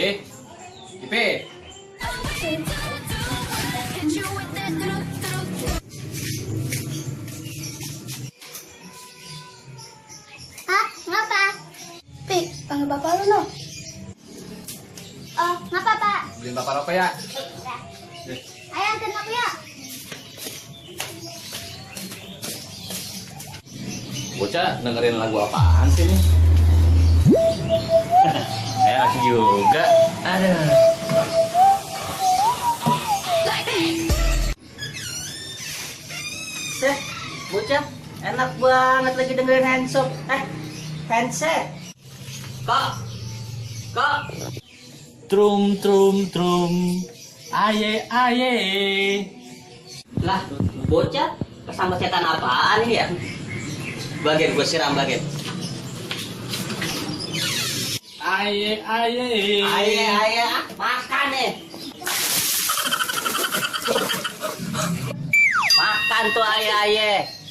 Ipe. Hah? Ngapa? Pi, panggil bapak lu no. Oh, ngapa pak? Beliin bapak rokok ya. Ayo anterin aku ya. Bocah dengerin lagu apaan sih nih? Ya juga. Aduh. Seh, bocah, enak banget lagi dengerin handshake. Handshake. Kok. Trum trum trum. Aye aye. Lah, bocah, kesambet setan apaan ini ya? Bagian gue siram bagian. Aye aye. Aye, makan nih. Makan tuh aye.